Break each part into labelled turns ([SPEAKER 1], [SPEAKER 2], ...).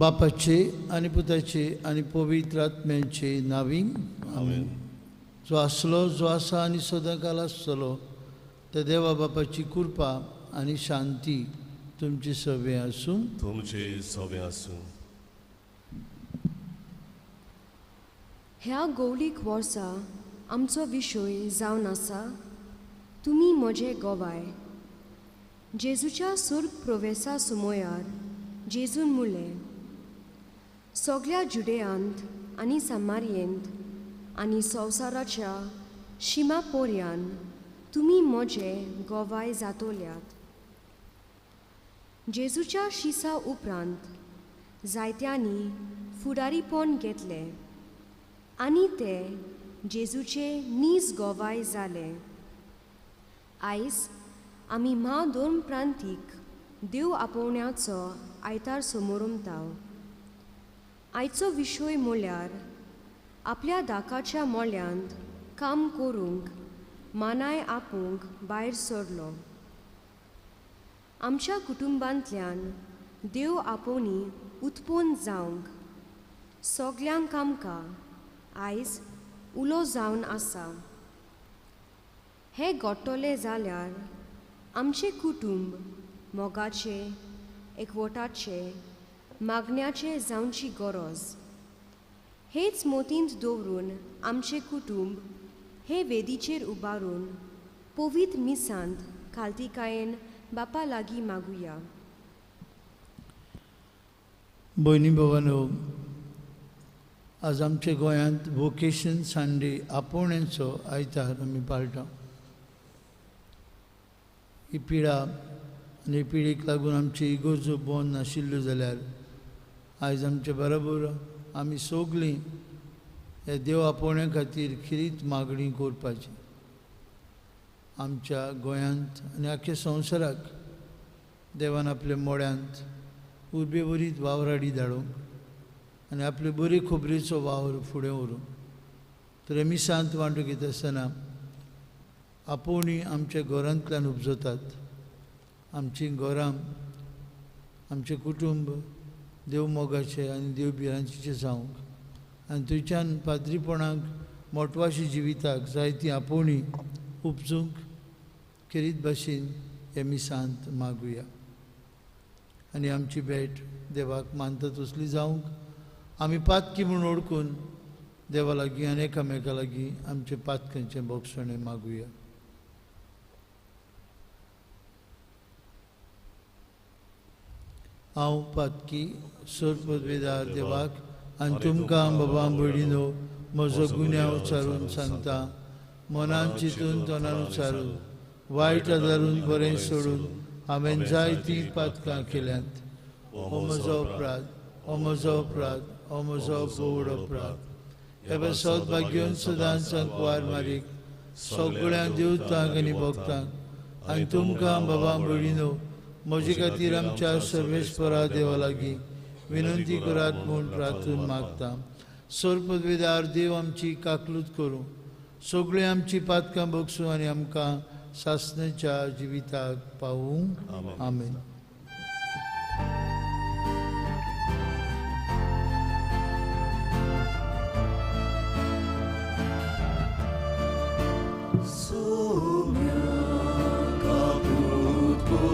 [SPEAKER 1] बापाचे आनी पुताचे आनी पवित्र आत्म्याचे नांवी आमेन. जो आसलो, जो आसा आनी सदांकाल आसतलो त्या देवा बापाची कृपा आनी शांती तुमचे सवे आसूं.
[SPEAKER 2] तुमचे सवे आसूं.
[SPEAKER 3] ह्या गोवलीक वर्सा आमचो विशय जावन आसा तुमी म्हजे गोवाय. जेजूच्या सुर्ग प्रोवेसा सुमोयार जेजून मुले सगळ्या जुडेयांत आनी सामारियेंत आनी संवसाराच्या शिमा पोरयान तुमी म्हजे गोवाय जातोल्यात. जेजूच्या शिसा उपरांत जायत्यांनी फुडारीपण घेतलें आनी ते जेजूचे नीज गोवाय जाले. आयज आमी म्हा दोन प्रांतीक देव आपोवण्याचो आयतार समोरमताव. आयचो विशय म्हळ्यार आपल्या दाकाच्या मोल्यांत काम करूंक मानाय आपूंक भायर सरलो. आमच्या कुटुंबांतल्यान देव आपोवणी उत्पन्न जावंक सगल्यांक आमकां आयज उलो जावन आसा. हें घडटलें जाल्यार आमचें कुटुंब मोगाचें, एकवटाचें, मागण्याचें जावची गरज. हेच मोतींत दवरून आमचें कुटुंब हे वेदीचेर उबारून पवित्र मिसांत खालतिकायेन बापा लागीं मागुया.
[SPEAKER 1] भयणी भावानो, आज आमच्या गोंयांत वोकेशन संडे आपोवण्यांचो आयतार आमी पाळटा. ही पिडा आनी पिडीक लागून आमची इगोर्जो बंद नाशिल्ल्यो जाल्यार आयज आमचे बरोबर आमी सगळीं ह्या देव आपोवण्या खातीर खेरीत मागणी करपाची. आमच्या गोंयांत आनी आख्ख्या संवसाराक देवान आपल्या मोड्यांत उर्बेवरीत वावराडी धाडूंक आनी आपले बरे खबरेचो वावर फुडें व्हरूंक. तर मिसांत वांटो घेता आसतना आपोवणी आमच्या घरांतल्यान उपजतात. आमचीं घरां, आमचें कुटुंब देव मोगाचें आनी देव भिरांतीचें जावंक आनी थंयच्यान पाद्रीपणाक मोटवाशी जिविताक जायती आपोवणी उपजूंक खेरीत भाशेन हे मिसांत मागुया. आनी आमची भेट देवाक मानता तसली जावंक आमी पातकी म्हूण ओळखून देवा लागीं आनी एकामेका लागीं आमचें पातकांचें बोगसणें मागुया. हांव पातकी सोरपदवेदार देवाक आनी तुमकां बाबा भयणीनो म्हजो गुन्यांव उचारून सांगता. मनान चिंतून तोंडान उचारून वायट आदारून बरें सोडून हांवें जायतीं पातकां केल्यांत. हो म्हजो अपराध, हो म्हजो अपराध, हो म्हजो भोवड अपराध. हे पासत भाग्योन सदांच संकवार मारीक सगळ्या देवतांक आनी भक्तांक आनी तुमकां बाबा भयणीनो म्हजे खातीर आमच्या सर्वेस्परा देवा लागीं विनंती करात म्हूण प्रार्थून मागता. सोरपदवेदार देव आमची काकलूत करूं, सगळीं आमची पातकां बगसूं आनी आमकां सासणाच्या जिविताक पावूं. आमेन.
[SPEAKER 4] Sonia Kabutko.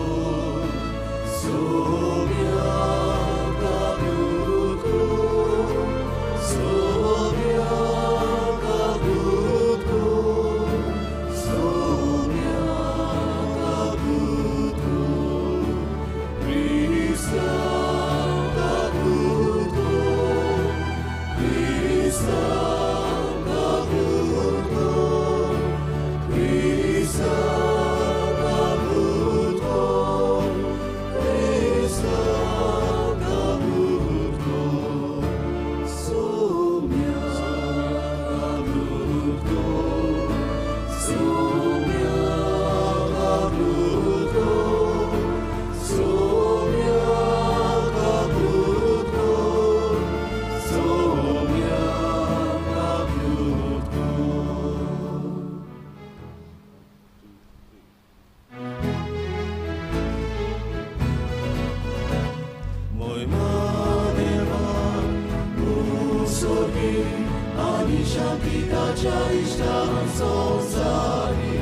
[SPEAKER 4] इश्टा संवसारी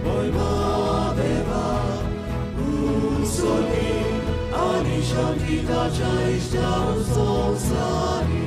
[SPEAKER 4] मोयमा देवा उसोगी आनी शांती ताच्या इश्टा संवसारी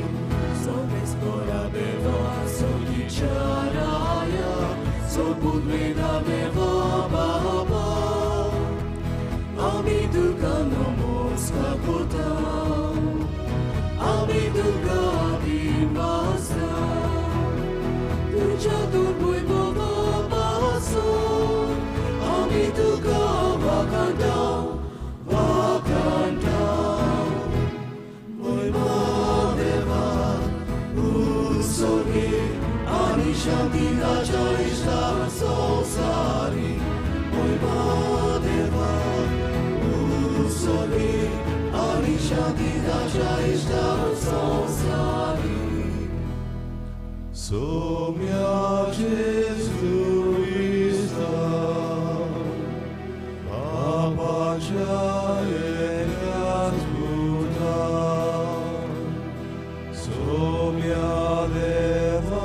[SPEAKER 4] Shanti ताच्या इश्टा संवसारी मोयमा देवा उसोगी आनी शांती ताच्या इश्टा संवसारी सोम्या जेजू क्रिस्ता बापाच्या एकल्याच पुता सोम्या देवा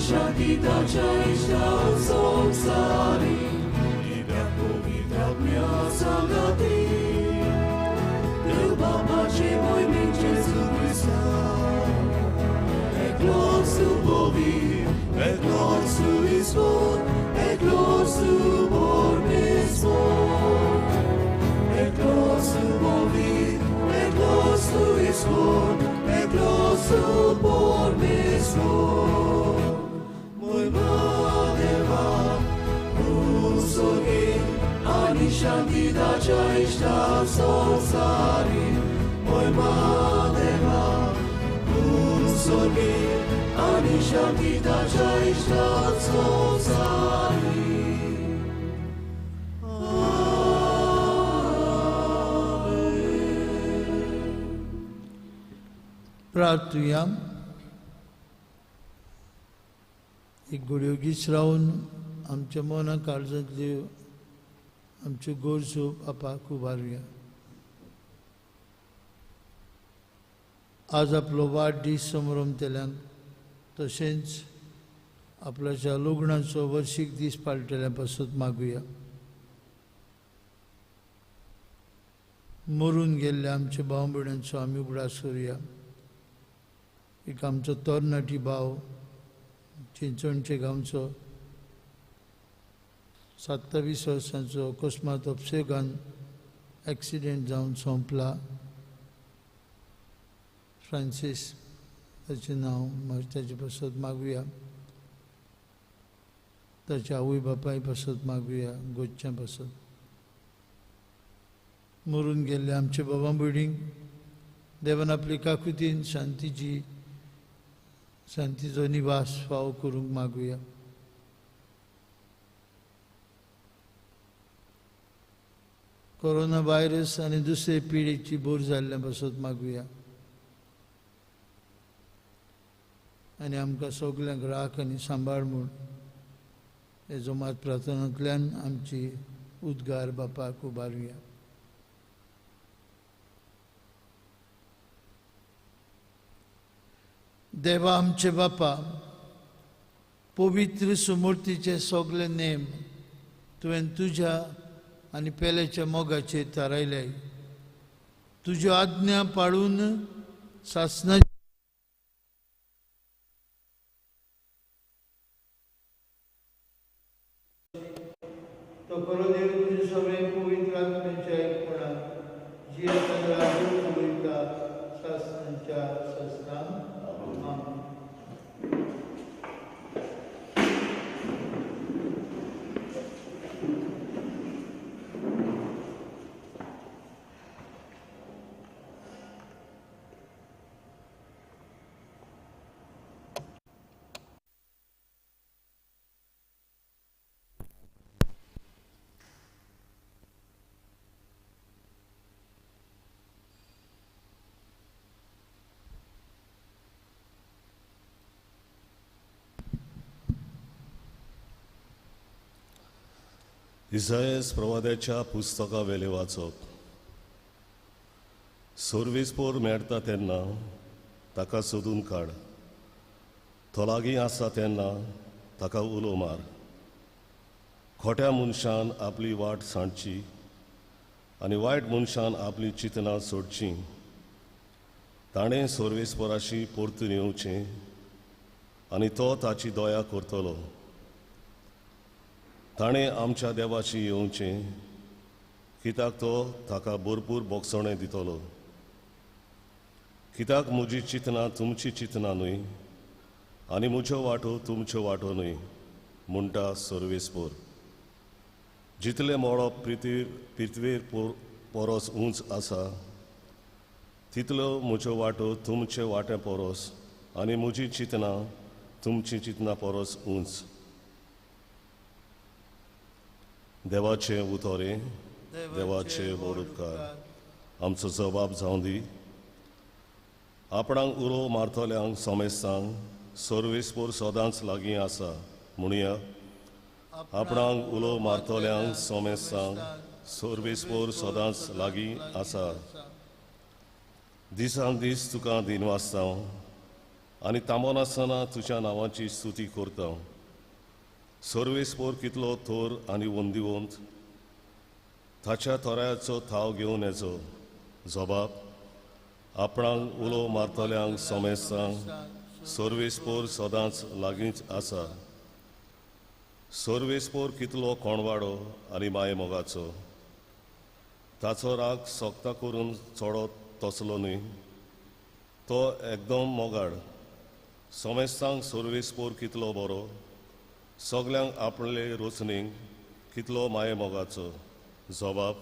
[SPEAKER 4] Shanti ताच्या इश्टा संवसारी कित्याक पवित्र आत्म्या सांगाती देव बापाचे मोहिमेन जेजू क्रिस्ता एकलोच तूं पवित्र एकलोच तूं ईश्वर एकलोच तूं परमेश्वर एकलोच तूं पवित्र एकलोच तूं ईश्वर एकलोच तूं परमेश्वर शांती ताच्या इश्टा संवसारी मोयमा देवा उसोगी आनी शांती ताच्या इश्टा संवसारी.
[SPEAKER 1] प्रार्थुया. एक घडयोगीच रावन आमच्या मनां काळजांतल्यो आमच्यो गरजो बापाक उबारुया. आज आपलो वाडदीस समरमतल्यांक तशेंच आपल्याच्या लग्नाचो वर्शीक दीस पाळटल्या पासत मागुया. मरून गेल्ल्या आमच्या भाव भयणांचो आमी उगडास करुया. एक आमचो तरणाटी भाव चिंचणचे गांवचो 27 वर्सांचो अकस्मात अपसेगान एक्सिडेंट जावन सोंपला. फ्रांसीस ताचें नांव, ताचे पासत मागुया. ताच्या आवय बापाय पासत मागुया, गोच्या पासत. मरून गेल्ले आमचे बाबा भयणींक देवान आपली काकुतीन शांतीची शांतीचो निवास फावो करूंक मागुया. कोरोना व्हायरस आनी दुसरे पिडेची बोर जाल्ल्या पासत मागुया. आनी आमकां सगल्यांक राख आनी सांबाळ म्हूण हे जोमात प्रार्थनांतल्यान आमची उद्गार बापाक उबारुया. देवा आमचे बापा, पवित्र सुमूर्तीचे सगळे नेम तुवें तुज्या आनी पेल्याच्या मोगाचेर थारायले. तुज्यो आज्ञा पाळून सासना तो खरो देव तुजे सगळे पवित्र आत्म्याच्या एकपणान जियेता राज्य उलयता सासनाच्या सस्तान. आमेन.
[SPEAKER 2] इसायस प्रवाद्याच्या पुस्तका वेले वाचप. सर्वेस्पोर मेळटा तेन्ना ताका सोदून काड, तो लागीं आसा तेन्ना ताका उलो मार. खोट्या मनशान आपली वाट सांडची आनी वायट मनशान आपली चिंतनां सोडचीं. ताणें सर्वेस्पोराशी परतून येवचें आनी तो ताची दया करतलो. ताणें आमच्या देवाशी येवचें, कित्याक तो ताका भरपूर बोगसणें दितलो. कित्याक म्हजी चिंतनां तुमची चिंतनां न्हय आनी म्हज्यो वाटो तुमच्यो वाटो न्हय, म्हणटा सर्वेस्पोर. जितलें मळब पृथ्वीर परस उंच आसा तितल्यो म्हज्यो वाटो तुमचे वाटे परस आनी म्हजी चिंतनां तुमची चिंतनां परस उंच. देवाचें उतोरें, देवाचे व्हड उपकार. आमचो जबाब जावं दी. आपणाक उलो मारतल्यांक समेस्तांक सर्वेस्पोर सदांच लागीं आसा म्हणया. आपणाक उलो मारतल्यांक समेस्तांक सर्वेस्पोर सदांच लागीं आसा. दिसान दीस तुका दिनवासता आनी थांबनासतना तुज्या नांवाची स्तुती करता. सर्वेस्पोर कितलो थोर आनी वंदिवंत, ताच्या थोरायाचो थाव घेवन येचो. जबाब आपणाक उलो मारतल्यांक समेस्तांक सर्वेस्पोर सदांच लागींच आसा. सर्वेस्पोर कितलो कोणवाडो आनी मायेमोगाचो, ताचो राग सोकता करून चडो तसलो न्हय, तो एकदम मोगाड. समेस्तांक सर्वेस्पोर कितलो बरो, सगल्यांक आपले रोचणेक कितलो मायेमोगाचो. जबाब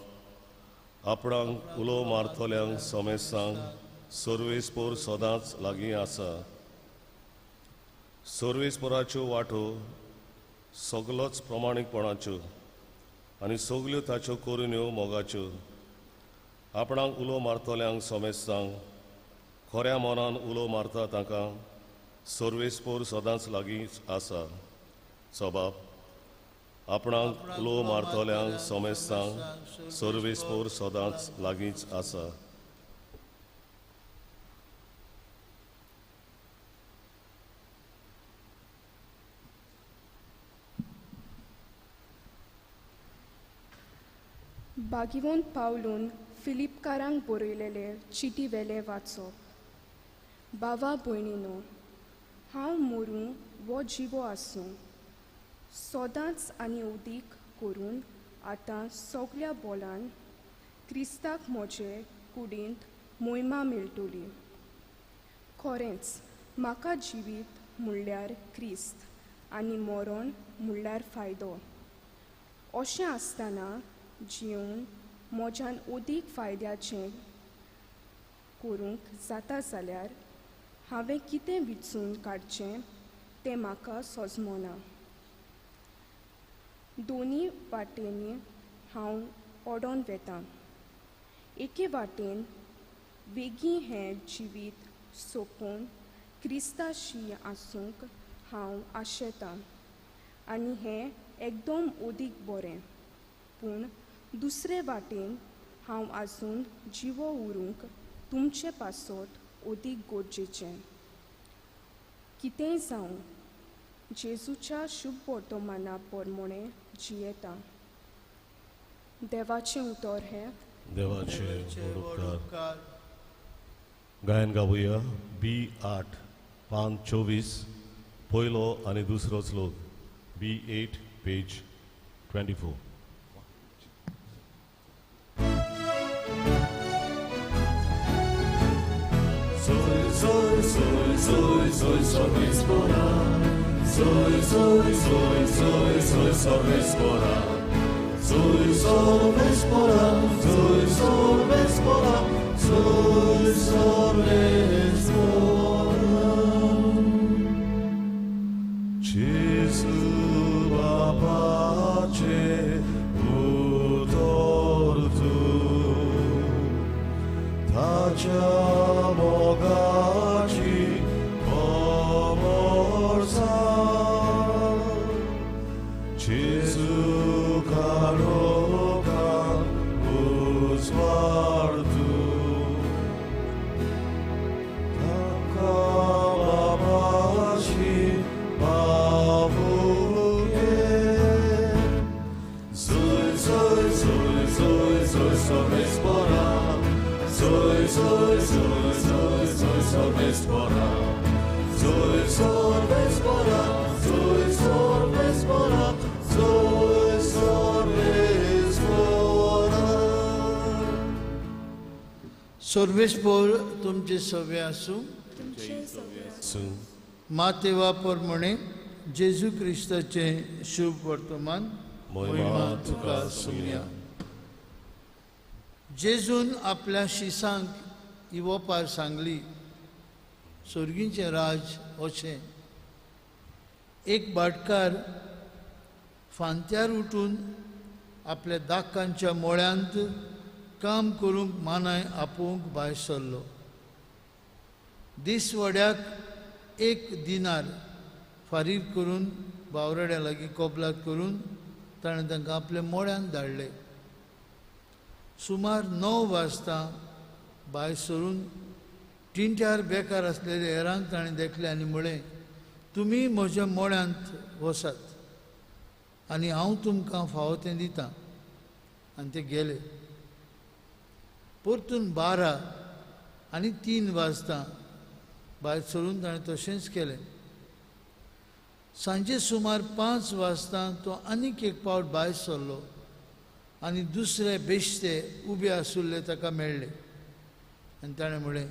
[SPEAKER 2] आपणाक उलो मारतल्यांक समेस्तांक सर्वेस्पोर सदांच लागीं आसा. सर्वेस्पोराच्यो वाटो सगलोच प्रमाणीकपणाच्यो आनी सगल्यो ताच्यो करुण्यो मोगाच्यो. आपणाक उलो मारतल्यांक समेस्तांक खऱ्या मनान उलो मारता तांकां सर्वेस्पोर सदांच लागीं आसा. जबाब आपणाक उलो मारतल्यांक समेस्तांक सर्वेस्पोर सदांच लागींच आसा.
[SPEAKER 5] बागिवोन पावलून फिलिपकारांक बरयलेले चिटी वेले वाचप. बाबा भयणीनो, हांव मरूं वो जिवो आसूं, सदांच आनी उदीक करून आतां सगल्या बोलान क्रिस्ताक म्हजे कुडींत मोहिमा मेळटली. खरेंच म्हाका जिवीत म्हणल्यार क्रिस्त आनी मरण म्हणल्यार फायदो. अशें आसतना जिवन म्हज्यान अदीक फायद्याचें करूंक जाता जाल्यार हांवें कितें विचून काडचें तें म्हाका सोजमना. दोनी वाटेंनी हांव ओडोन वेतां. एके वाटेन वेगीं हें जिवीत सोंपोवन क्रिस्ताशी आसूंक हांव आशेतां आनी हें एकदम अदीक बरें. पूण दुसरे वाटेन हांव आजून जिवो उरूंक तुमचे पासत अदीक गरजेचें. कितेंय जावं, जेजूच्या शुभ वर्तमाना प्रमाणें जियेता. देवाचें उतर हें.
[SPEAKER 2] देवाचे उपकार. गायन गावया बी 8 पान 24 पयलो आनी दुसरो श्लोक. बी 8 पेज 24.
[SPEAKER 4] Zoi, zoi, zoi, zoi, sorvespora. Zoi, zoi, zoi, zoi, zoi, sorvespora. Zoi, sorvespora, zoi, sorvespora, zoi, sorvespora. Gesù pace utortu, tacia mogaci pomorsa. Gesù karokan uzvartu, takalabashi pavuke. Zoi, zoi, zoi, zoi, zoi, sorvespora. Zoi, zoi, zoi, zoi, zoi, sorvespora. Zoi, sorvespora, zoi, sorvespora, zoi, sorvespora.
[SPEAKER 1] सर्वेस्पोर तुमचे सवे आसूं. मातेवा प्रमाणे जेजू क्रिस्ताचें शुभ वर्तमान.
[SPEAKER 2] मोहिमा तुका सुमया.
[SPEAKER 1] जेजून आपल्या शिसांक ही वपार सांगली, सोर्गींचें राज अशें. एक भाटकार फांत्यार उठून आपल्या दाकांच्या मोळ्यांत काम करूंक मानाय आपोवंक भायर सरलो. दिसवड्याक एक दिनार फारीक करून बावरड्या लागीं कबलात करून ताणें तांकां आपल्या मोळ्यांत धाडले. सुमार 9 वाजता भायर सरून टिंट्यार बेकार आसलेले हेरांक ताणें देखलें आनी म्हळें, तुमी म्हज्या मोळ्यांत वसात आनी हांव तुमकां फावो तें दितां. आनी ते गेले. परतून 12 आनी 3 वाजता भायर सरून ताणें तशेंच केलें. सांजे सुमार 5 वाजता तो आनीक एक पावट भायर सरलो आनी दुसरे बेश्ते उबे आसुल्ले ताका मेळ्ळे. आनी ताणें म्हळें,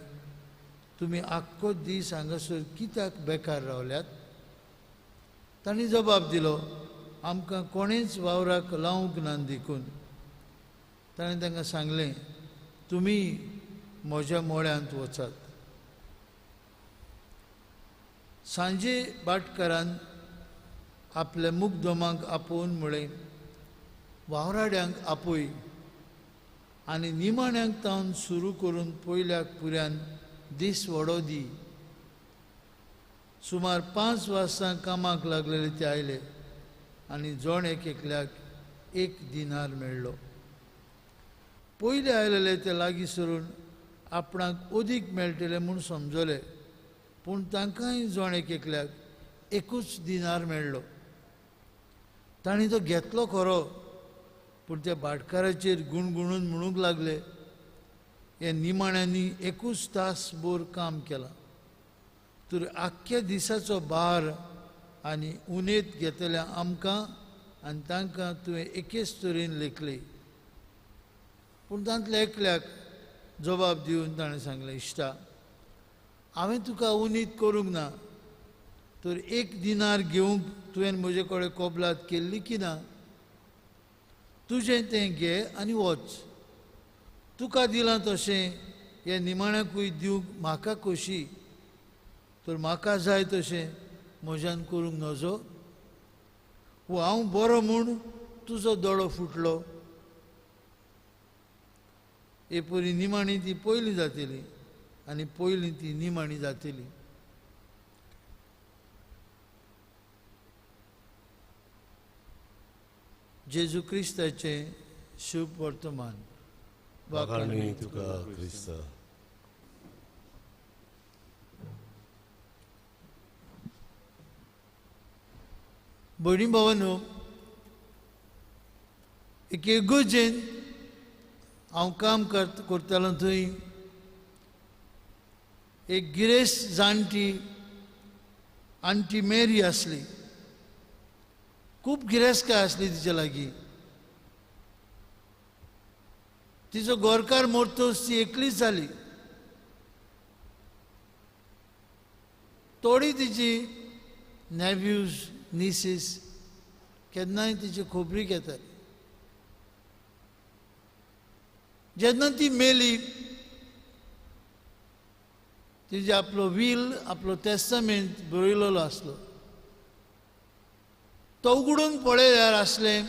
[SPEAKER 1] तुमी आख्खो दीस हांगासर कित्याक बेकार रावल्यात? तांणी जबाब दिलो, आमकां कोणेंच वावराक लावंक ना देखून. ताणें तांकां सांगलें, तुमी म्हज्या मोळ्यांत वचात. सांजे भाटकारान आपल्या मुगदमांक आपोवन म्हळें, वावराड्यांक आपय आनी निमाण्यांक तावन सुरू करून पयल्याक पुऱ्यान दीस वडो दी. सुमार 5 वाजता कामाक लागलेले ते आयले आनी जण एक एकल्याक 1 दिनार मेळ्ळो. पयले आयलेले ते लागीं सरून आपणाक अदीक मेळटले म्हूण समजले, पूण तांकांय जण एक एकल्याक 1 दिनार मेळ्ळो. तांणी तो घेतलो खरो, पूण त्या भाटकाराचेर गुणगुणून म्हणूंक लागले, हे निमाण्यांनी 1 तास भर काम केलां, तर आख्ख्या दिसाचो भार आनी उनेत घेतल्या आमकां आनी तांकां तुवें एकेच तरेन लेखले. पूण तांतल्या एकल्याक जबाब दिवन ताणें सांगलें, इश्टा, हांवें तुका उनीत करूंक ना, तर 1 दिनार घेवंक तुवें म्हजे कडेन कबलात केल्ली की ना? तुजें तें घे आनी वच. तुका दिलां तशें हे निमाण्याकूय दिवंक म्हाका खोशी, तर म्हाका जाय तशें म्हज्यान करूंक नजो. वो हांव बरो म्हूण तुजो दोळो फुटलो. हे परी निमाणी ती पयलीं जातली आनी पयलीं ती निमाणी जातली. जेजू क्रिस्ताचें शुभ वर्तमान.
[SPEAKER 2] वाखाणणी तुका क्रिस्ता.
[SPEAKER 1] भयणी भावांनो, एक इगर्जेन हांव काम करतालो थंय एक गिरेस्त जाणटी आंटी मेरी आसली. खूब गिरेस्तकाय आसली तिच्या लागीं. तिचो गोरकार मरतच ती एकलीच जाली. थोडी तिची नेव्यूज निसीस केन्नाय तिची खबरी घेताली. जेन्ना ती मेली तिजे आपलो वील आपलो टेस्टामेंट बरयलेलो आसलो. तो उगडून पळयल्यार आसलें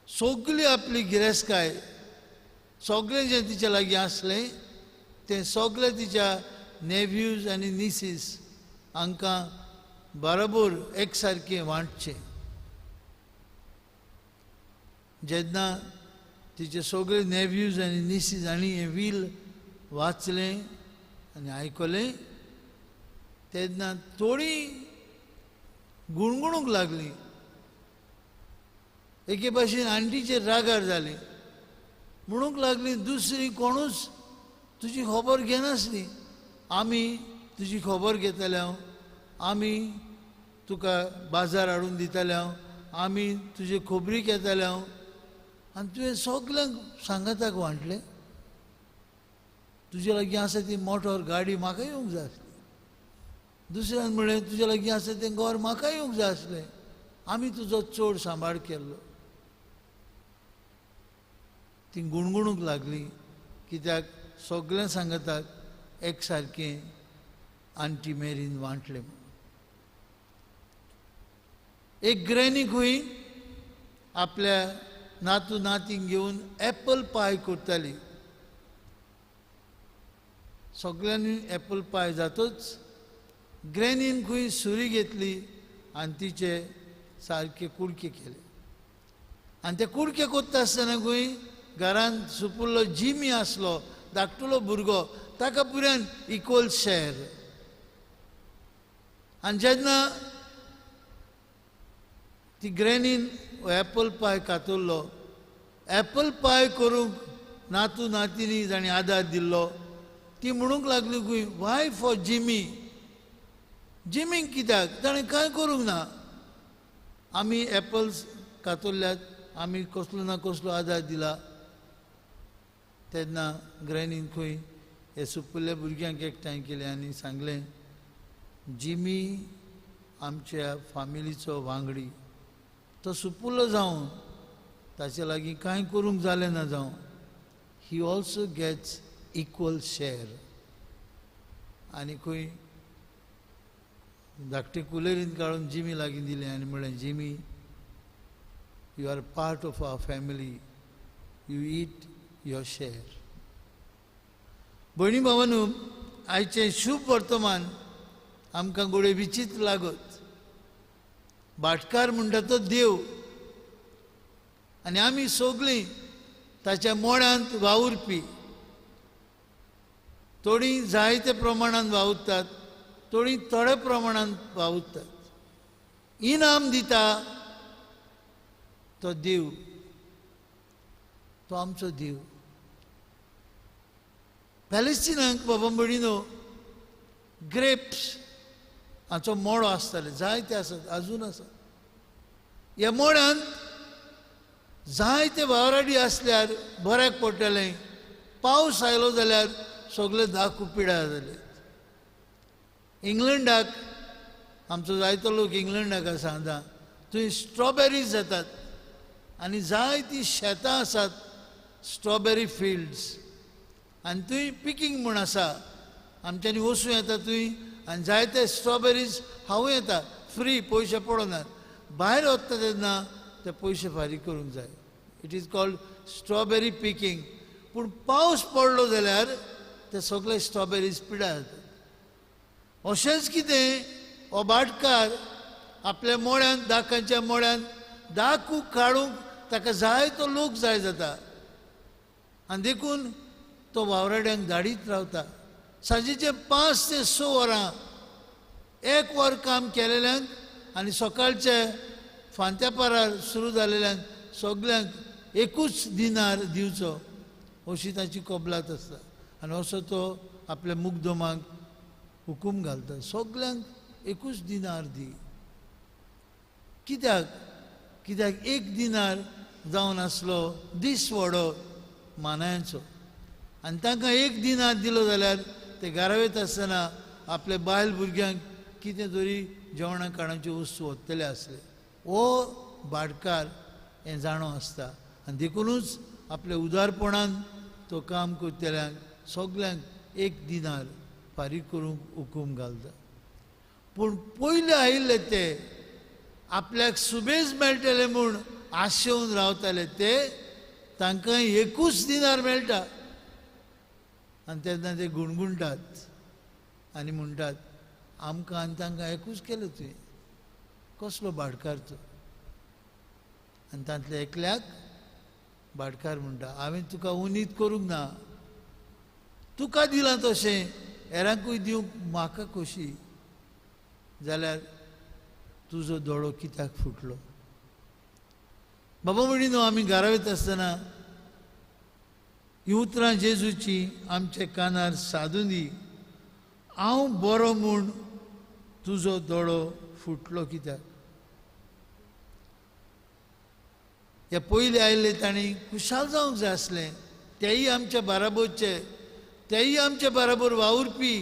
[SPEAKER 1] सगळी आपली गिरेस्तकाय, सगळें जें तिच्या लागीं आसलें तें सगळें तिच्या नेव्यूज आनी निसीस हांकां बरोबर एक सारकें वांटचें. जेन्ना तिचे सगळे नेव्यूज आनी निसीस हांणी हें वील वाचलें आनी आयकलें तेन्ना थोडी गुणगुणूंक लागली. एके भाशेन आंटीचेर रागार जाली, म्हणूंक लागली दुसरी कोणूच तुजी खबर घेनासली, आमी तुजी खबर घेतले हांव, आमी तुका बाजार हाडून दितले हांव, आमी तुजे खबरी घेतले हांव, आनी तुवें सगल्यांक सांगाताक वांटलें. तुजे लागीं आसा ती मोटर गाडी म्हाका येवंक जाय आसली. दुसऱ्यान म्हणलें तुजे लागीं आसा तें घर म्हाका येवंक जाय आसलें, आमी तुजो चड सांबाळ केल्लो. ती गुणगुणूंक लागली कित्याक सगळें सांगाताक एक सारकें आंटी मेरीन वांटलें. एक ग्रॅनी खंय आपल्या नातू नातींक घेवन एप्पल पाय करताली. सगळ्यांनी एप्पल पाय जातच ग्रॅनीन खंय सुरी घेतली आनी तिचे सारके कुडके केले. आनी ते कुडके करता आसतना खंय घरांत सुपुल्लो जिमी आसलो धाकटुलो भुरगो, ताका पुरान इक्वल शेर. आनी जेन्ना ती ग्रॅनीन एप्पल पाय कातरलो, एप्पल पाय करूंक नातू नातींनी जाणी आदार दिल्लो, ती म्हणूंक लागली खंय वाय फॉर जिमी, जिमीक कित्याक, ताणें कांय करूंक ना, आमी एप्पल्स कातरल्यात, आमी कसलो ना कसलो आदार दिला. तेन्ना ग्रॅनीन खंय हे सुपुल्ल्या भुरग्यांक एकठांय केलें आनी सांगलें जिमी आमच्या फामिलीचो वांगडी, तो सुपुल्लो जावन ताचे लागीं कांय करूंक जालें ना जावं, he also gets equal share. आनी खंय धाकटे कुलेरीन काडून जिमी लागीं दिलें आनी म्हणलें Jimmy, you are part of our family, you eat your share. भयणी भावानू, आयचें शुभ वर्तमान आमकां गोडे विचित्र लागत. भाटकार म्हणटा तो देव आनी आमी सगळीं ताच्या मोडांत वावुरपी. थोडीं जायते प्रमाणान वावुरतात, थोडीं थोड्या प्रमाणान वावुरतात. इनाम दिता तो देव, तो आमचो देव. पॅलेस्टिनाक बाबा भयणीनो ग्रेप्स हाचो मोडो आसताले, जायते आसात, आजून आसात. ह्या मोड्यांत जायते वावराडी आसल्यार बऱ्याक पडटलें, पावस आयलो जाल्यार सगळे दाखू पिडा जाले. इंग्लंडाक आमचो जायतो लोक इंग्लंडाक आसा आतां, थंय स्ट्रॉबेरीज जातात आनी जायतीं शेतां आसात, स्ट्रॉबेरी फिल्ड्स, आनी थंय पिकींग म्हूण आसा, आमच्यांनी वचूं येता थंय आनी जायते स्ट्रॉबेरीज खावूं येता फ्री, पयशे पडनात. भायर वता तेन्ना ते पयशे फारीक करूंक जाय. It is called strawberry picking. पूण पावस पडलो जाल्यार ते सगळे स्ट्रॉबेरीज पिडा जातात. अशेंच कितें हो भाटकार आपल्या मोड्यांत, दाकांच्या मोड्यांत दाकू काडूंक ताका जाय तो लोक जाय जाता आनी देखून तो वावराड्यांक धाडीत रावता. सांजेचे 5 ते 6 वरां एक वर काम केलेल्यांक आनी सकाळचे फांत्या पारार सुरू जालेल्यांक सगल्यांक एकूच दिनार दिवचो अशी ताची कबलात आसता. आनी असो तो आपल्या मुग्दमाक हुकूम घालता, सगल्यांक एकूच दिनार दी. कित्याक? कित्याक एक दिनार जावन आसलो दीस वडो मानायांचो, आनी तांकां एक दिनार दिलो जाल्यार ते घरा वयता आसतना आपल्या बायल भुरग्यांक कितें तरी जेवणा खाणाच्यो वस्तू वतले आसले. हो भाटकार हें जाणो आसता आनी देखुनूच आपल्या उदारपणान तो काम करतल्यांक सगल्यांक एक दिनार फारीक करूंक हुकूम घालता. पूण पयले आयिल्ले ते आपल्याक सुबेज मेळटले म्हूण आशेवन रावताले ते तांकां एकूच दिनार मेळटा आनी तेन्ना ते गुणगुणटात आनी म्हणटात आमकां आनी तांकां एकूच केलें तुवें, कसलो भाटकार तूं. आनी तांतल्या एकल्याक भाटकार म्हणटा हांवें तुका उनीत करूंक ना, तुका दिलां तशें हेरांकूय दिवंक म्हाका खोशी, जाल्यार तुजो दोळो कित्याक फुटलो. बाबा म्हणी न्हू आमी घरा वयता आसतना ही उतरां जेजूची आमच्या कानार सादून दी, हांव बरो म्हूण तुजो दोळो फुटलो कित्याक. हे पयले आयिल्ले तांणी खुशाल जावंक जाय आसलें, तेय आमच्या बाराबोरचे, तेय आमच्या बाराबर वावुरपी.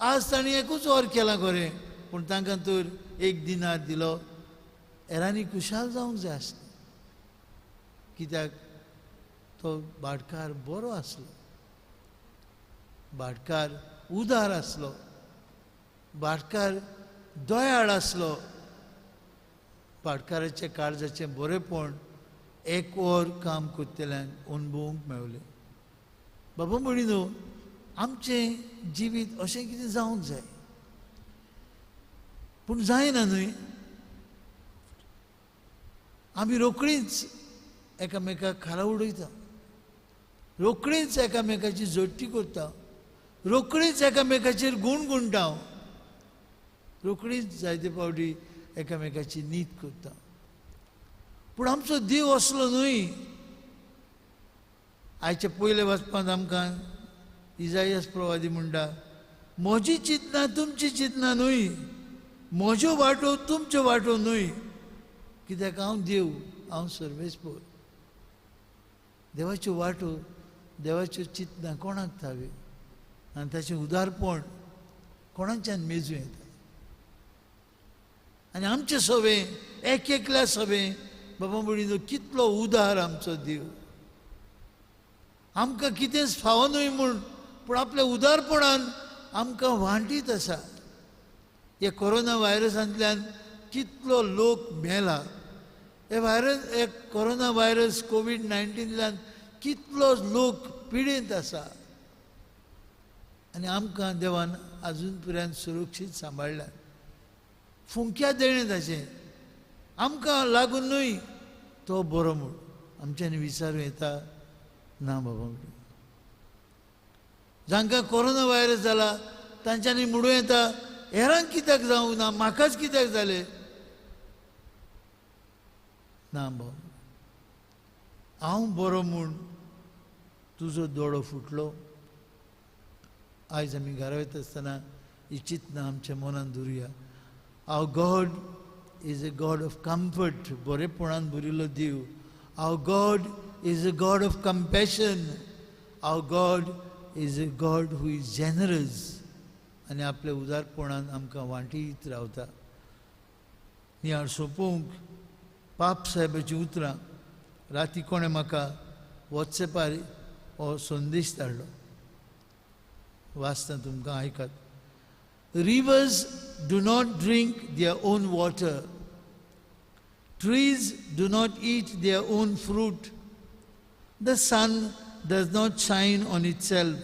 [SPEAKER 1] आज तांणी एकूच वर केलां खरें, पूण तांकां तर एक दिनार दिलो. हेरांनी खुशाल जावंक जाय आसलें कित्याक तो भाटकार बरो आसलो, भाटकार उदार आसलो, भाटकार दयाळ आसलो. भाटकाराचें काळजाचें बरेंपण एक वर काम करतल्यांक अणभवूंक मेवलें. बाबा म्हणी न्हू आमचें जिवीत अशें कितें जावंक जाय, पूण जायना न्हय. आमी रोखडीच एकामेकाक खाला उडयता, रोखडीच एकामेकाची जोडटी करता, रोखडीच एकामेकाचेर गुणगुणटा, रोखडीच जायते फावटी एकामेकाची नीत करता. पूण आमचो देव असलो न्हय. आयच्या पयल्या वाचपांत आमकां इजायस प्रवादी म्हणटा म्हजी चिंतना तुमची चिंतना न्हय, म्हज्यो वाटो तुमच्यो वाटो न्हय, कित्याक हांव देव, हांव सर्वेस्पर. देवाच्यो वाटो देवाच्यो चिंतना कोणाक थावे आनी ताचें उदारपण कोणाच्यान मेजूं येता. आनी आमचें सवें एक एकल्या सवें बाबा म्हणिल्लो कितलो उदार आमचो देव, आमकां कितेंच फावो न्हय म्हूण, पूण आपल्या उदारपणान आमकां वांटीत आसा. हे कोरोना व्हायरसांतल्यान कितलो लोक मेला, हे व्हायरस, हे कोरोना व्हायरस कोवीड 19तल्यान कितलो लोक पिडेंत आसा आनी आमकां देवान आजून पर्यंत सुरक्षीत सांबाळ्ळ्यात. फुंक्या देणें ताचें आमकां लागून न्हय, तो बरो म्हूण आमच्यांनी विचारूं येता ना बाबा. जांकां कोरोना व्हायरस जाला तांच्यांनी म्हणूं येता हेरांक कित्याक जावंक ना, म्हाकाच कित्याक जालें ना. बाबा हांव बरो म्हूण तुजो दोळो फुटलो. आयज आमी घरा वयता आसतना ही चिंतना आमच्या मनान दवरुया. Our God is a God of comfort, बरेपणान भरिल्लो देव. Our God is a God of compassion. Our God is a God who is generous. आनी आपल्या उदारपणान आमकां वांटीत रावता. नियाळ सोंपोवंक पाप साहेबाचीं उतरां राती कोणें म्हाका वॉट्सएपार हो संदेश धाडलो, वाचता तुमकां आयकात. Rivers do not drink their own water. Trees do not eat their own fruit. The sun does not shine on itself,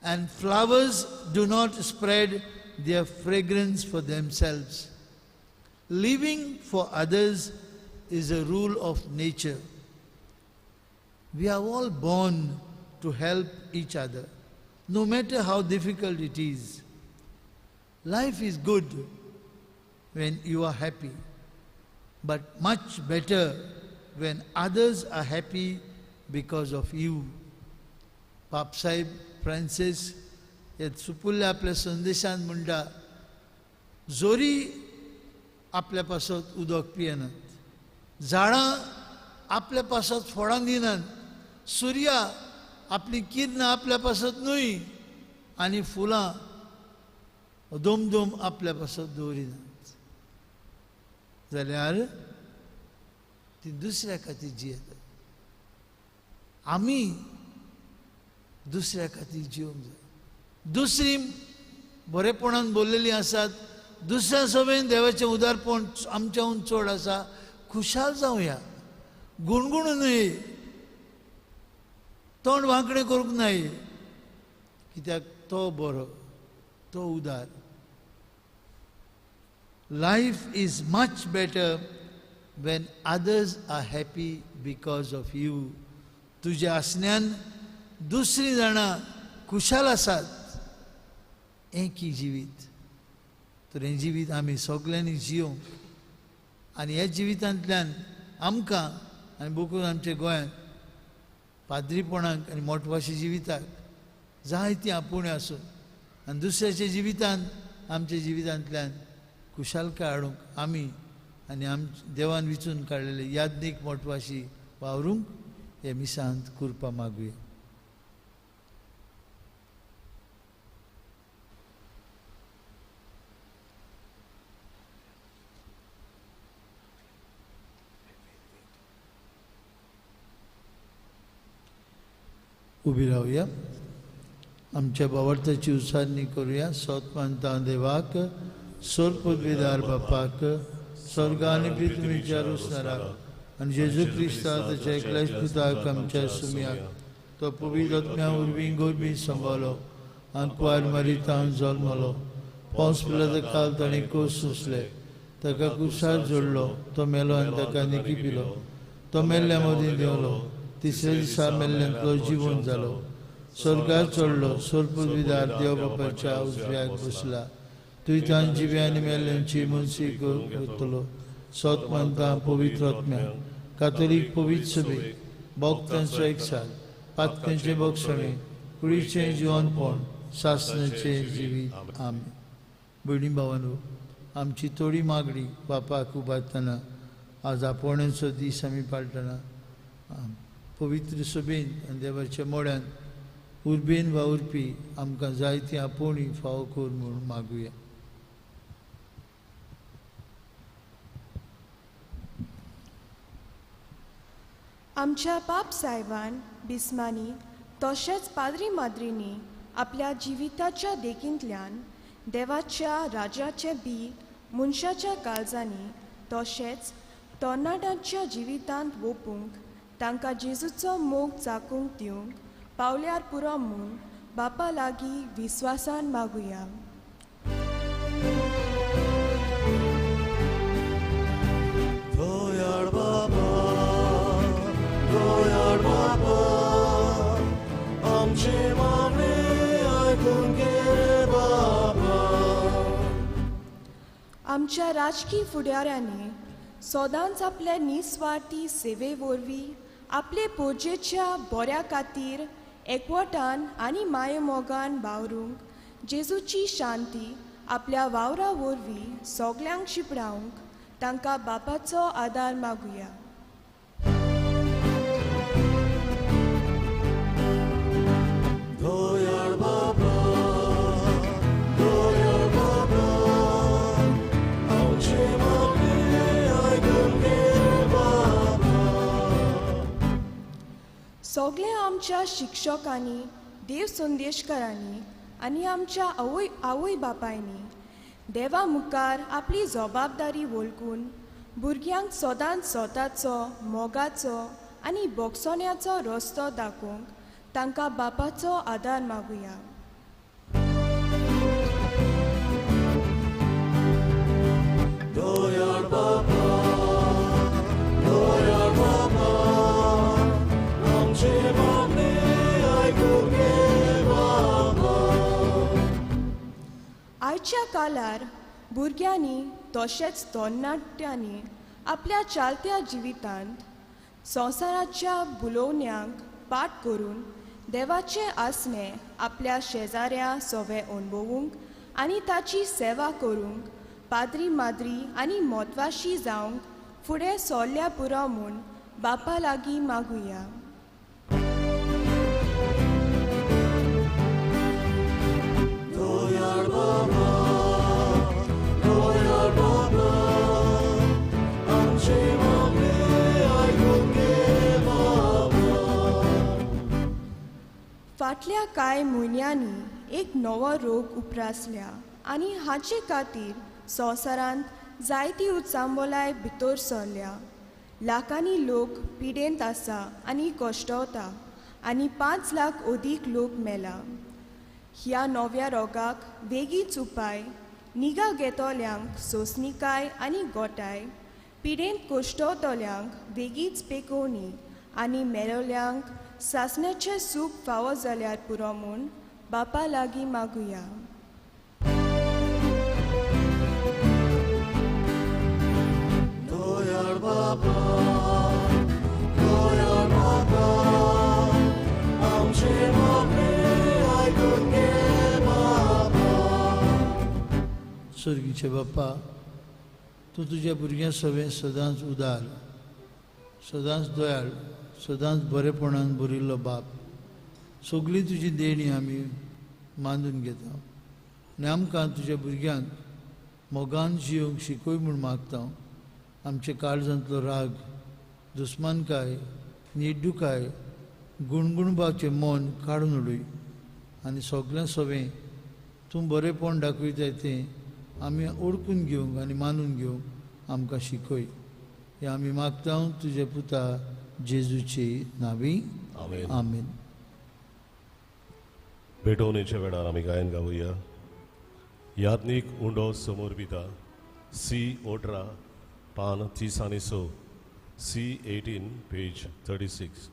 [SPEAKER 1] and flowers do not spread their fragrance for themselves. Living for others is a rule of nature. We are all born to help each other, no matter how difficult it is. Life is good when you are happy, but much better when others are happy because of you. Pap Sahib Francis हे सुपुल्ल्या आपल्या संदेशान म्हणटा, जोरी आपल्या पासत उदक पियेनात, झाडां आपल्या पासत फळां दिनात, सुर्या आपली किरणां आपल्या पासत न्हय, आनी फुलां दोम आपल्या पासत दवरिनात जाल्यार ती दुसऱ्या खातीर जियेतात. आमी दुसऱ्या खातीर जिवंक जाय. दुसरी बरेपणान बोल्लेलीं आसात, दुसऱ्या सभेन देवाचें उदारपण आमच्याहून चड आसा. खुशाल जावया, गुणगुणू न्हय, तोंड वांकडें करूंक नाय, कित्याक तो बरो, तो उदार. Life is much better when others are happy because of you. तुज्या आसण्यान दुसरीं जाणां खुशाल आसात हें की जिवीत. तर हें जिवीत आमी सगल्यांनी जियोंक आनी ह्या जिवितांतल्यान आमकां आनी बोकून आमच्या गोंयांत पाद्रीपणाक आनी मोटवाशी जिविताक जायतीं आपोवणी आसून आनी दुसऱ्याच्या जिवितांत आमच्या जिवितांतल्यान खुशालकाय हाडूंक आमी आनी आम देवान विचून काडलेले याज्ञीक मोटवाशी वावरूंक हे मिसांत कुरपा मागुया. उबी रावया, आमच्या बावडताची उसारणी करूया. सोत मानता देवाक, सोर पदवीदार बापाक, स्वर्ग आनी पृथ्वीच्या रुसणाराक आनी जेजू क्रिस्ता ताच्या एकल्याच पुताक आमच्या सुमयाक, तो पवित्र आत्म्या उर्बी गोरबी सांबाळलो, आंकवार मारितान जल्मलो, पावस पिलाचा काल ताणें कोस सोंसले, ताका कुसार जोडलो, तो मेलो आनी ताका निकी पिलो, तो मेल्ल्या मदीं देंवलो, तिसऱ्या दिसा मेल्ल्यांतलो जिवन जालो, स्वर्गार चडलो, सोर पदवीदार देव बापाच्या उजव्याक बसला, तुयतान जिव्या आनी मेल्ल्यांची मनशी करतलो. सोत मानता पवित्र आत्म्या, कातोलीक पवित्र सभेक, भक्तांचो एकसार, पातक्यांचें भोगसणें, कुडीचें जिवनपण, सासणाचें जिवीत. आमी भयणी भावांनो, आमची थोडी मागणी बापाक उबारतना आज आपोवण्यांचो दीस आमी पाळटना पवित्र सभेन आनी देवाच्या मोड्यान उर्बेन वावुरपी आमकां जायती आपोवणी फावो कर म्हूण मागुया.
[SPEAKER 6] आमच्या बाप साहेबान बिस्मांनी तशेंच पाद्री माद्रींनी आपल्या जिविताच्या देखींतल्यान देवाच्या राज्याचें बी मनशाच्या काळजांनी तशेंच तरणाट्यांच्या जिवितांत वोपूंक तांकां जेजूचो मोग चाकूंक दिवंक पावल्यार पुरो म्हूण बापा लागीं विस्वासान मागुया. आमच्या राजकी फुडाऱ्यांनी सदांच आपल्या निस्वार्थी सेवे वरवीं आपले पोरजेच्या बऱ्या खातीर एकवटान आनी मायेमोगान वावरूंक जेजूची शांती आपल्या वावरा वरवीं सगल्यांक शिंपडावंक तांकां बापाचो आदार मागुया. सगल्या आमच्या शिक्षकांनी, देव संदेशकारांनी आनी आमच्या आवय आवय बापायनी देवा मुखार आपली जबाबदारी वळखून भुरग्यांक सदांच स्वताचो मोगाचो आनी भोगसण्याचो रस्तो दाखोवंक तांकां बापाचो आदार मागुया. आयच्या काळार भुरग्यांनी तशेंच तरणाट्यांनी आपल्या चालत्या जिवितांत संवसाराच्या भुलोवण्यांक पाठ करून देवाचें आसणें आपल्या शेजाऱ्या सोवे अणभवूंक आनी ताची सेवा करूंक पाद्री माद्री आनी म्हत्वाशी जावंक फुडें सरल्या पुरो म्हूण बापा लागीं मागुया.
[SPEAKER 4] Baba,
[SPEAKER 6] फाटल्या कांय म्हयन्यांनी एक नवो रोग उप्रासल्या आनी हाचे खातीर संवसारांत जायती उचांबोलाय भितर सरल्या. लाखांनी लोक पिडेंत आसा आनी कश्टवता आनी 5 लाख अदीक लोक मेला. ह्या नव्या रोगाक वेगीच उपाय निगा घेतल्यांक सोंसणीकाय आनी गोटाय, पिडेंत कश्टवतल्यांक वेगीच पेकोवणी आनी मेळोल्यांक सासण्याचें सूख फावो जाल्यार पुरो म्हूण बापा लागीं मागुया.
[SPEAKER 4] दयाळ बाबा, दयाळ बाबा, आमचे मागणें आयकून घे बाबा.
[SPEAKER 1] स्वर्गीचे बाप्पा, तूं तुज्या भुरग्यां सवें सदांच उदार, सदांच दयाळ, सदांच बरेपणान भरिल्लो बाप. सगळीं तुजी देणी आमी मानून घेता आनी आमकां तुज्या भुरग्यांक मोगान जिवंक शिकय म्हूण मागता. आमच्या काळजांतलो राग, दुस्मानकाय, निड्डुकाय, गुणगुणपाचें मन काडून उडय आनी सगळ्यां सवें तूं बरेपण दाखयताय तें आमी ओळखून घेवंक आनी मानून घेवंक आमकां शिकय. हें आमी मागता तुज्या पुता जेजूची नावी.
[SPEAKER 2] आमेन.
[SPEAKER 1] आमेन.
[SPEAKER 2] भेटवणेच्या वेळार आमी गायन गावया. याज्ञीक उंडो समोर पिता सी 18 पान 30 आनी 6, सी 18 पेज 36.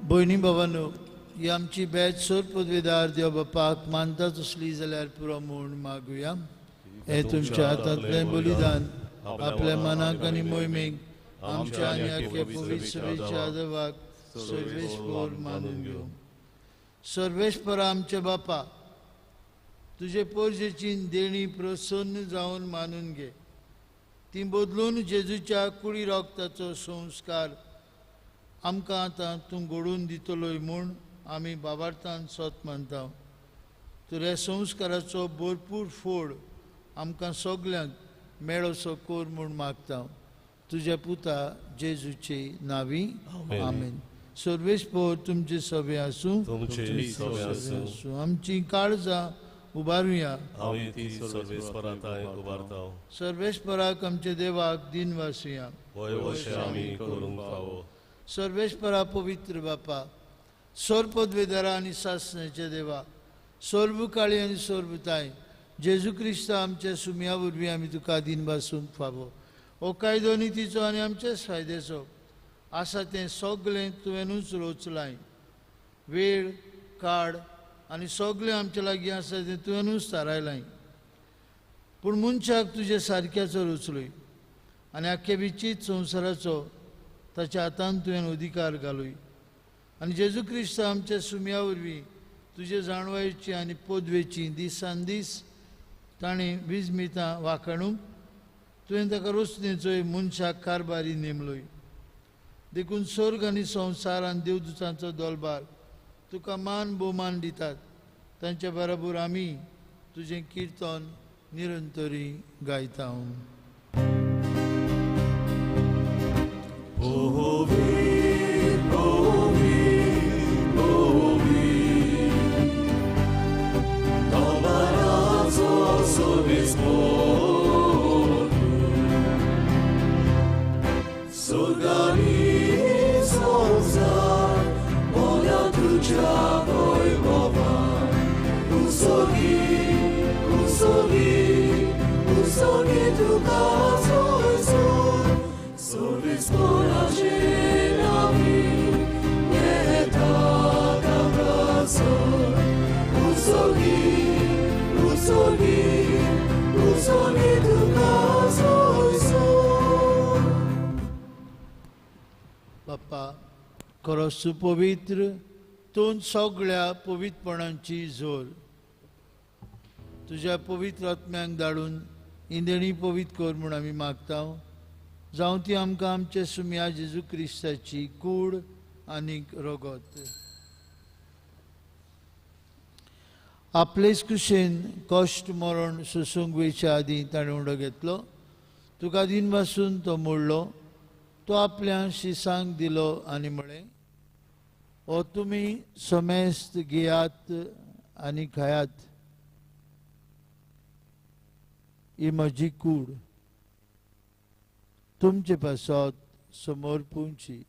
[SPEAKER 1] भयणी बाबांनो, ही आमची बॅच सोर पदवेदार देव बापाक मानता तसली जाल्यार पुरो म्हूण मागुया. हें तुमच्या हातांतलें बलिदान आपल्या मनाक आनी मोहिमेक आमच्या आनी आख्या पवित्र सभेच्या देवाक सर्वेस्पर मानून घेवं. सर्वेस्परा आमच्या बापा, तुजे पोरजेची देणी प्रसन्न जावन मानून घे. ती बदलून जेजूच्या कुडी रोगताचो संस्कार आमकां आतां तूं घडोवन दितलोय म्हूण आमी बाबार्थान सोत मानता. तर ह्या संस्काराचो भरपूर फोड आमकां सगल्यांक मेळोसो कोर म्हूण मागता. तुज्या पुता जेजूचे नावी. आमेन. सर्वेस्पर तुमचे सभे आसूं. आमची काळजां उबारुया. सर्वेस्पराक आमच्या देवाक दिन वासुया. सर्वेस्परा पवित्र बापा, सर्वपदवेदारा आनी सासण्याच्या देवा, सर्वकाळी आनी सर्वताय जेजू क्रिस्ता आमच्या सुमया वरवीं आमी तुका दिन वासूंक फावो. हो कायदो नितीचो आनी आमच्याच फायद्याचो आसा तें सगळें तुवेंनूच रोचलाय. वेळ काळ आनी सगळें आमच्या लागीं आसा तें तुवेंनूच थारायलाय. पूण मनशाक तुज्या सारक्याचो रोचलोय आनी आख्खे विचीत संवसाराचो ताच्या हातान तुवें अधिकार घालूय. आनी जेजू क्रिस्त आमच्या सुमया वरवीं तुजे जाणवायेची आनी पदवेची दिसान दीस ताणें विजमितां वाखाणूंक तुवें ताका रोसणेचोय मनशाक कारभारी नेमलोय. देखून स्वर्ग आनी संवसार आनी देवदुतांचो दोलबार तुका मान भोवमान दितात. तांच्या बरोबर आमी तुजें किर्तन निरंतरी गायता.
[SPEAKER 4] Ovi, ovi, ovi, Service Surgani संसार मोल्या तुझ्या वैभवान उसोगी उसोगी उसोगी तुका सोयसून सर्विस कोणाचे नावी येता कामरासोर उसोगी उसोगी उसोगी तुका सोयसून.
[SPEAKER 1] बाप्पा खरो सुपवित्र तूं सगळ्या पवित्रपणाची जोर तुज्या पवित्र आत्म्यांक धाडून इंदणी पवित्र कर म्हूण आमी मागता. जावं ती आमकां आमचे सुम्या जेजू क्रिस्ताची कूड आनीक रगत. आपलेच कुशेन कश्ट मरण सोसूंक वयच्या आदीं ताणें उडो घेतलो. तुका दिन पासून तो मोडलो. तो आपल्या शिसांक दिलो आनी म्हळें, हो तुमी समेस्त घेयात आनी खायात, ही म्हजी कूड तुमचे पासत समोर पुंची.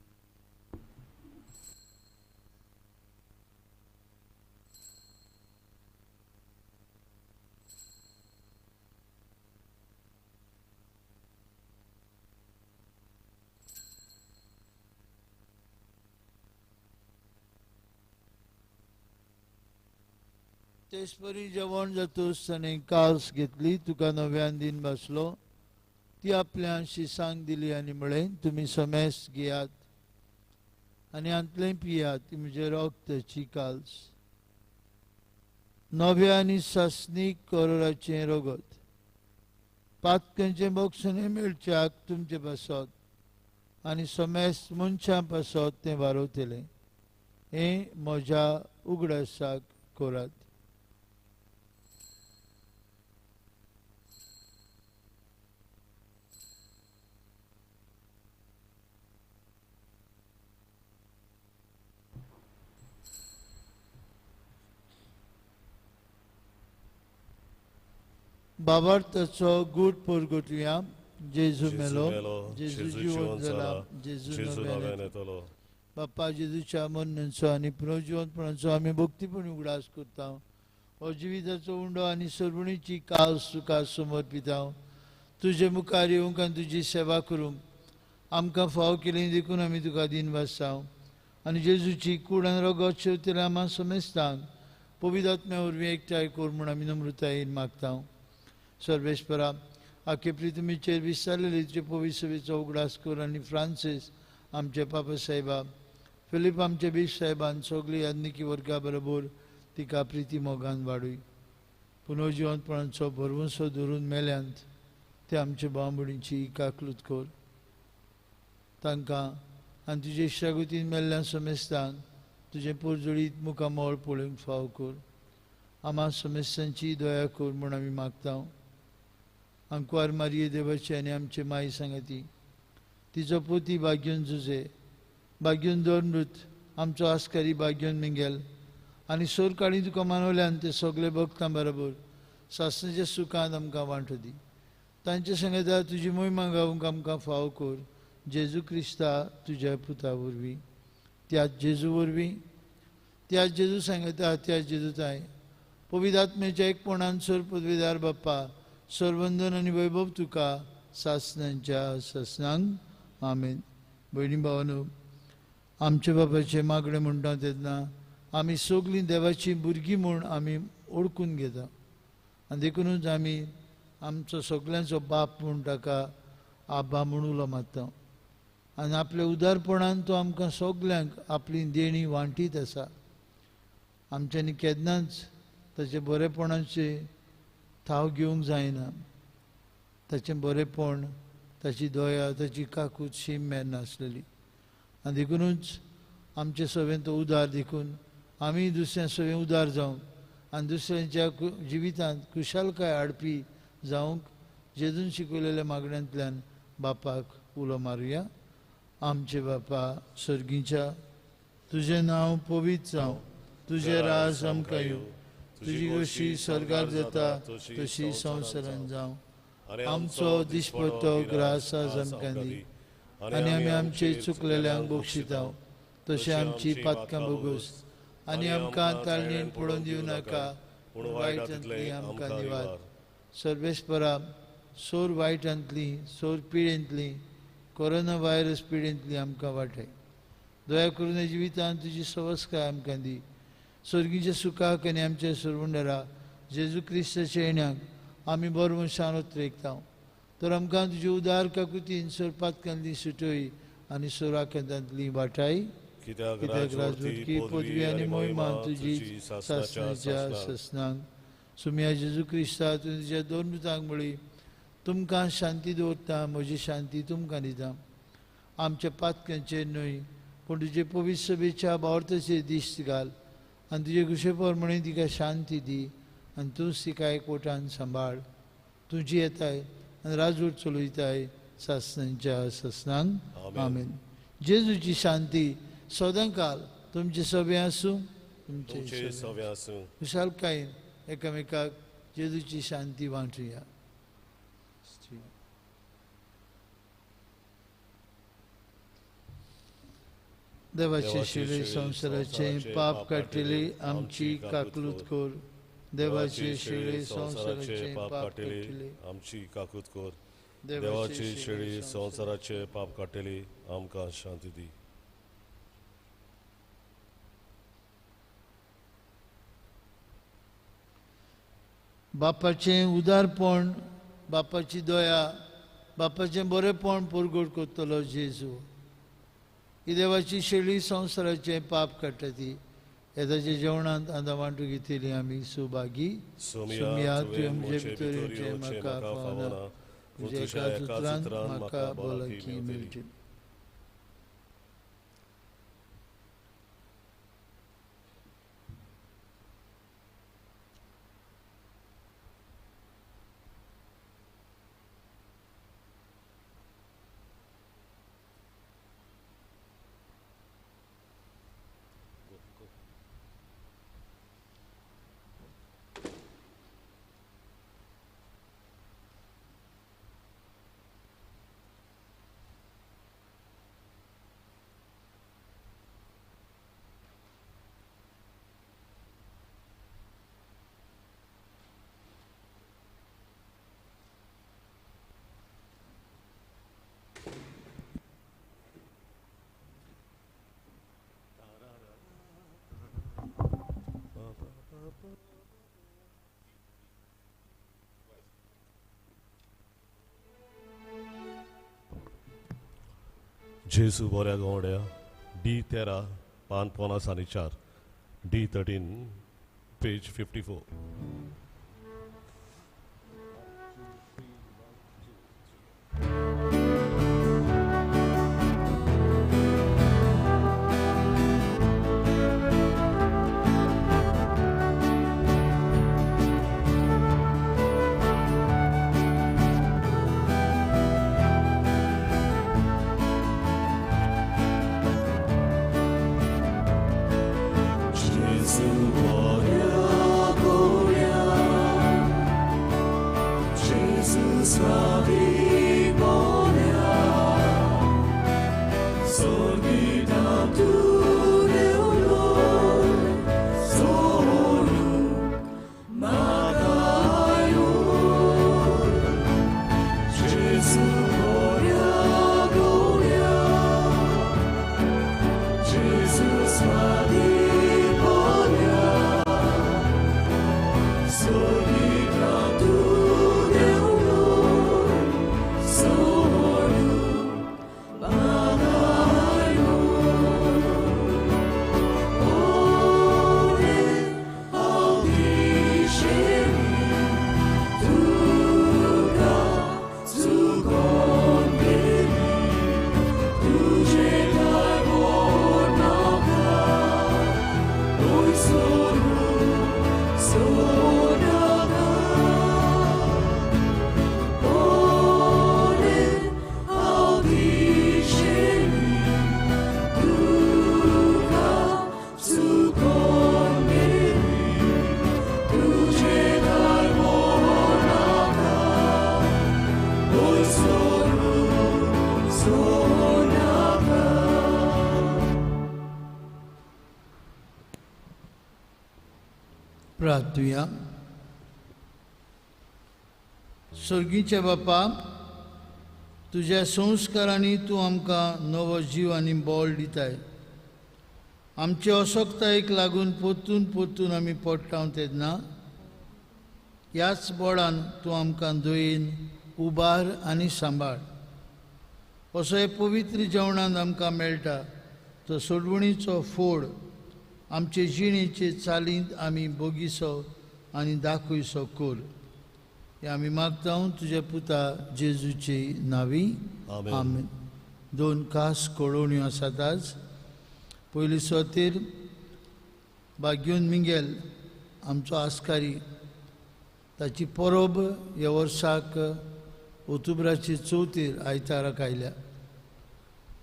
[SPEAKER 1] तेचपरी जेवण जातूच ताणें कास घेतली, तुका नव्यान दिन बसलो, ती आपल्या शिसांक दिली आनी म्हळें, तुमी समेस्त घेयात आनी हांतलें पियात, ती म्हजें रगताची काल्स, नव्या आनी सासणीक करोराचें रगत, पातकांचें बक्षणें मेळच्याक तुमचे पासत आनी समेस्त मनशां पासत तें वारवतलें. हें म्हज्या उगडासाक करात. बाबार्थाचो गूट परगटुया. जेजू मेलो, जेजू जिवन जाला, जेजू नव्यान येतलो. बाप्पा जेजूच्या मरणाचो आनी पुनर्जिवंतपणाचो आमी भक्तीपणी उगडास करता. हो जिविताचो उंडो आनी सर्वणीची कास तुका समर्पिता. तुजे मुखार येवंक आनी तुजी सेवा करूंक आमकां फाव केली देखून आमी तुका दिन वाचता. आनी जेजूची कूड आनी रगत शेवतल्या आमा समेस्तांक पवित्र आत्म्या वरवीं एकठांय कर म्हूण आमी नम्रतायेन मागता. सर्वेस्परा आखे पृथ्वीचेर विस्तारलेली तुजे पवित्र सभेचो उगडास कर आनी फ्रांसीस आमचे पापा साहेबा, फिलीप आमचे बीश साहेबान सगळी याज्ञिकी वर्गा बरोबर तिका प्रिती मोगान वाडूय. पुनर्जिवंतपणाचो भरवंसो धरून मेल्यांत ते आमचे भावभयणींची काकलूत कर. तांकां आनी तुजे इश्टागतीन मेल्ल्या समेस्तांक तुजें पोरजोळीत मुखामळ पळोवंक फाव कर. आमा समेस्तांची दया कर म्हूण आमी मागता. आंकवार मारये देवाची आनी आमचे माई सांगाती, तिचो पोती भाग्योन जुजे, भाग्योन दोरमृत, आमचो आस्कारी भाग्योन मिंगेल आनी सोरकाळी तुका मानवल्यान ते सगळे भक्तां बरोबर सासणाच्या सुखांत आमकां वांटो दी. तांचे सांगता तुजी मोहिमा गावंक आमकां फाव कर. जेजू क्रिस्ता तुज्या पुता वरवीं, त्याच जेजू वरवीं, त्याच जेजू सांगता, त्याच जेजू ताय पवित्र आत्म्याच्या एकपणान सर पदवीदार बाप्पा सर्वंदन आनी वैभव तुका सासणांच्या सासणांक. आमेन. भयणी भावानो, आमच्या बापाचें मागणें म्हणटा तेन्ना आमी सगळीं देवाचीं भुरगीं म्हूण आमी ओळखून घेता आनी देखुनूच आमी आमचो सगळ्यांचो बाप म्हूण ताका आबा म्हूण उलो मारता आनी आपल्या उदारपणान तो आमकां सगल्यांक आपली देणी वांटीत आसा. आमच्यांनी केन्नाच ताचें बरेपणाचें थाव घेवंक जायना. ताचें बरेपण, ताची दया, ताची काकूत शीम मेर नासलेली आनी देखुनूच आमचे सवें तो उदार देखून आमी दुसऱ्या सवें उदार जावंक आनी दुसऱ्यांच्या जिवितांत खुशालकाय हाडपी जावंक जेजून शिकयलेल्या मागण्यांतल्यान बापाक उलो मारुया. आमचे बापा सर्गीच्या, तुजें नांव पवित्र जावं, तुजें राज आमकां येवं, तुजी गोशी स्वर्गार जाता तशी संवसारांत जावं. आमचो दिसपट्टो ग्रास आज आमकां दी आनी आमी आमचे चुकलेल्यांक बक्षितां तशें आमची पातकां भोगोस आनी आमकां ताळणेन पडोवन दिवं नाका पूण वायटांतली आमकां निवार. सर्वेस्परा सोर वायटांतली, सोर पिडेंतली, कोरोना व्हायरस पिडेंतली आमकां वाटय. दया करून जिवितांत तुजी सवस्काय आमकां दी. स्वर्गीच्या सुखाक आनी आमच्या सरवंडरा जेजू क्रिस्ताच्या येण्याक आमी बरो शान उतरेकता. तर आमकां तुजी उदार काकुतीन सोर पातकांतली सुटय आनी सोराकांतांतली वाटाय. कित्याक राजवटकी पदवी आनी मोहिमा तुजी सासणाच्या ससनांक. सुम्या जेजू क्रिस्ता तुवें तुज्या दोन दुतांक म्हळी, तुमकां शांती दवरता, म्हजी शांती तुमकां दिता. आमच्या पातकांचेर न्हय पूण तुजे पवित्र सभेच्या बावर्थाचेर दिश्ट घाल आनी तुजे खुशे प्रमाणे तिका शांती दी आनी तूंच तिका एकवटान सांबाळ. तुजी येताय आनी राजवट चलयताय सासणांच्या ससनांक. आमेन. जेजूची शांती सदांकाल तुमचे सभे आसूं, तुमचे
[SPEAKER 2] सभे आसूं.
[SPEAKER 1] खुशालकायेन एकामेकाक जेजूची शांती वांटुया. देवाचे शिले संवसाराचें पाप काडटली आमची काकलूत कर. देवाचे शिले संवसाराचें पाप काडटली
[SPEAKER 2] आमची काकूत कर. देवाची शेळी संवसाराचें पाप काडटली आमकां शांती दी.
[SPEAKER 1] बापाचें उदारपण, बापाची दया, बापाचें बरेंपण परगट करतलो जेजू. ही देवाची शेळी संवसाराचें पाप काडटा ती येदाच्या जेवणांत आतां वांटू घेतली आमी सुभागी. सुमिया तुवें म्हजे भितर येवचें म्हाका फावना, तुज्या एका उतरान म्हाका भलायकी मेळची.
[SPEAKER 2] जेजू बऱ्या गवड्या डी 13 पान 54, डी 13 पेज 54.
[SPEAKER 4] Solita tu Deus.
[SPEAKER 1] प्रार्थुया. सर्गीचे बापा, तुज्या संस्कारांनी तूं आमकां नवो जीव आनी बळ दिताय. आमचे असक्तायेक लागून परतून परतून आमी पडटा तेन्ना ह्याच बळान तूं आमकां दयेन उबार आनी सांबाळ. असो हे पवित्र जेवणान आमकां मेळटा तो सोडवणीचो फोड आमचे जिणेचे चालींत आमी बोगीसो आनी दाखयसो कर. हे आमी मागता तुज्या पुता जेजूचे नांवी, आमेन. दोन खास कळोवण्यो आसात आज. पयली सोतीर बाग्यून मिंगेल आमचो आस्कारी ताची परब ह्या वर्साक ओक्टोबराचे 4 आयताराक आयल्या.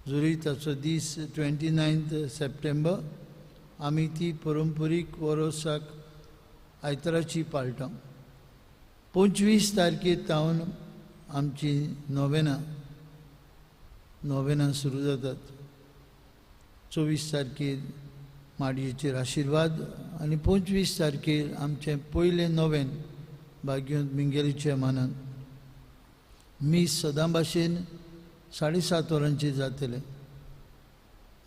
[SPEAKER 1] जरी ताचो दीस 29 सप्टेंबर, आमी ती परंपरीक वर्साक आयताराची पाळटा. 25 तारखे तावन आमची नोवेनां सुरू जातात. 24 तारखेर माडयेचेर आशिर्वाद आनी 25 तारखेर आमचें पयलें नोवेन बाग्योंत मिंगेलीच्या मानान. मीस सदां भाशेन 7:30 वरांचेर जातलें.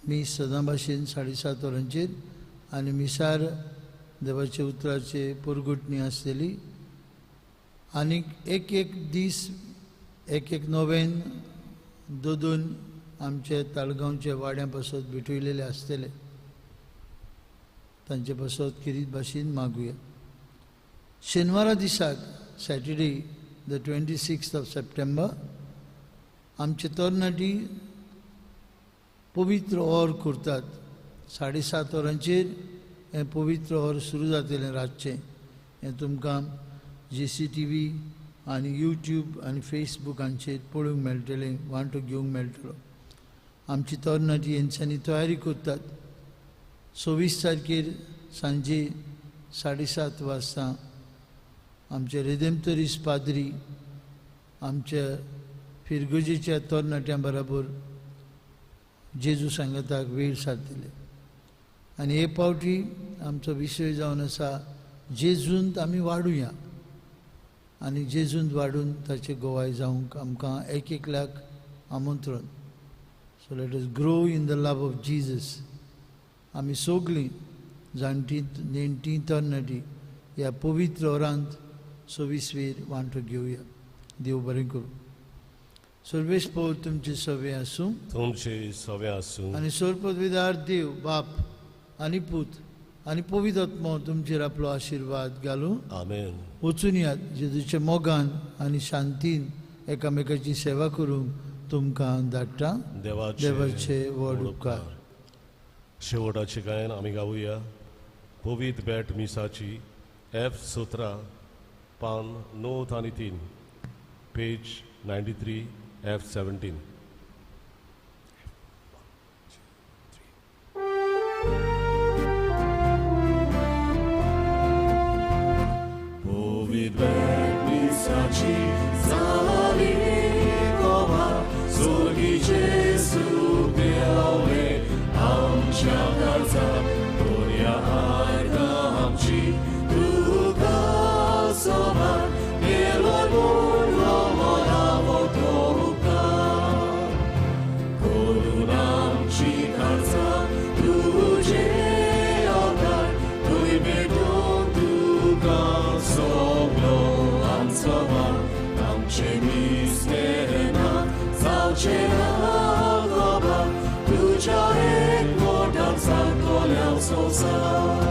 [SPEAKER 1] मीस सदां भाशेन 7:30 वरांचेर आनी मिसार देवाच्या उतराचे परगुटणी आसतली. आनी एक एक दीस एक एक नोवेन दोन दोन आमचे ताळगांवचे वाड्यां पासत भेटयलेले आसतले. तांचे पासत किरीत भाशेन मागुया. शेनवारा दिसाक सॅटर्डे the 26 September आमचे तरणाटी पवित्र और करतात. 7:30 वरांचेर हें पवित्र और सुरू जातलें रातचें. हें तुमकां GCTV आनी यूट्यूब आनी फेसबुकांचेर पळोवंक मेळटलें, वांटो घेवंक मेळटलो. आमची तरणाटी हेंच्यांनी तयारी करतात. 26 तारखेर सांजे 7:30 वाजता आमचे रेदेमतरीस पाद्री आमच्या फिरगुजेच्या तरणाट्यां बराबर जेजू सांगाताक वेळ सारतले. आनी हे पावटी आमचो विशय जावन आसा जेजूंत आमी वाडुया आनी जेजूंत वाडून ताचे गोवाय जावंक आमकां एक एकल्याक आमंत्रण. So let us grow in the love of Jesus. आमी सगळीं जाणटी नेणटी तरणाटी ह्या पवित्र वरांत 26 वेर वांटो घेवया. देव बरें करूं. सर्वेश पौर तुमचे सवे आसूं,
[SPEAKER 2] तुमचे सवे आसूं.
[SPEAKER 1] आनी सर्वपदवीदार देव बाप आनी पूत आनी पवित्र आत्मो तुमचेर आपलो आशिर्वाद घालूं.
[SPEAKER 2] आमेन.
[SPEAKER 1] वचून यात जेजूच्या मोगान आनी शांतीन एकामेकाची सेवा करूंक तुमकां धाडटा. देवाचे व्हड उपकार.
[SPEAKER 2] शेवटाचे गायन आमी गावया पवित्र बेट मिसाची F 17 पान 9 आनी 3 पेज 93 F 17.
[SPEAKER 4] पवित्र बेट मिसाची जाली गोवा स्वर्गी जेजू देवले आमच्या काळजा दर्या आयका आमची तुका सोबा गेलो म्हूण हो तो उपकार करून आमची काळजा तुजे आकार तुय भेटून तुका सगलो आमचो मान आमचे मिस्तेना जावचे ना गोबा तुज्या एक मोठान सांगतल्या संवसार.